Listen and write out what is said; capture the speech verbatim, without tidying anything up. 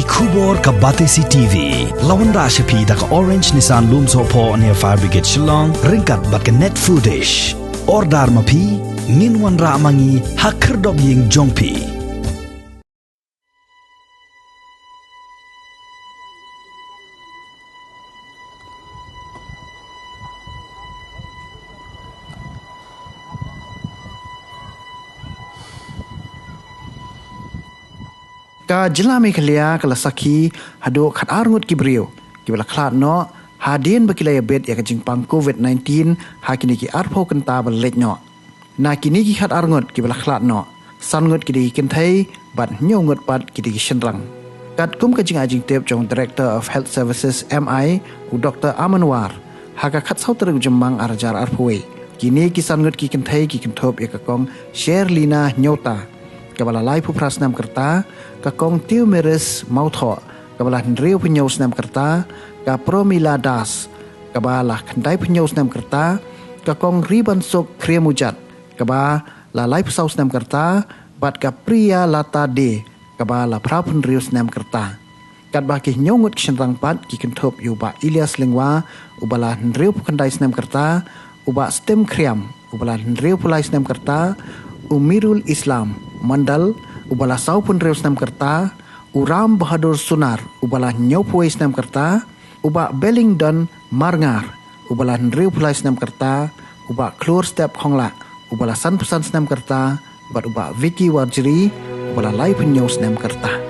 Khubor ka Batesi T V la wanrah sha phi da ka Orange Nissan Lumsohphoh near Fire Brigade Shillong, ryngkat bad ka Net Foodish. Order ma phi, ngin wanrah ma ngi ha khyrdop ïing jong phi. Ka jylla Meghalaya ka la sakhi haduh khatar ngut ki briew kiba la khlad noh hadien ba ki la ïabit ïa ka jingpang COVID nineteen ha kine ki arphew kynta ba la leit noh. Na kine ki khatar ngut kiba la khlad noh, san ngut ki dei ki kynthei bad hynñiew ngut pat ki dei ki shynrang. Katkum ka jingai jingtip jong Director of Health Services M I, u Doctor Aman War, ha ka khatsaw tarik u Jymmang ar hajar arphew wei, kine ki san ngut ki kynthei ki kynthup ïa ka kong Sherlina Hynñiewta, kaba la laiphew phra snem ka rta, ka kong Teumiris Mawthoh, kaba la hynriewphew hynñiew snem ka rta, ka Promila Das, kaba la khyndaiphew hynñiew snem ka rta, ka kong Ribansuk Khriamujat, kaba la laiphew saw snem ka rta, bad ka Priya Lata De, kaba la phraphew hynriew snem ka rta. Katba ki hynñiew ngut ki shynrang pat ki kynthup ïa u Bah Elias Lyngwa, uba la hynriewphew khyndai snem ka rta, u Bah Stem Khriam, uba la hynriewphew lai snem ka rta, u Mirul Islam Mandal, uba la sawphew hynriew snem ka rta, u Ram Bahadur Sunar, uba la hynñiewphew wei snem ka rta, u Bah Bellingdon Marngar, uba la hynriewphew lai snem ka rta, u Bah Khlurstep Khonglah, uba la sanphew san snem ka rta, bad u Bah Vicky Warjri, uba la laiphew hynñiew snem ka rta.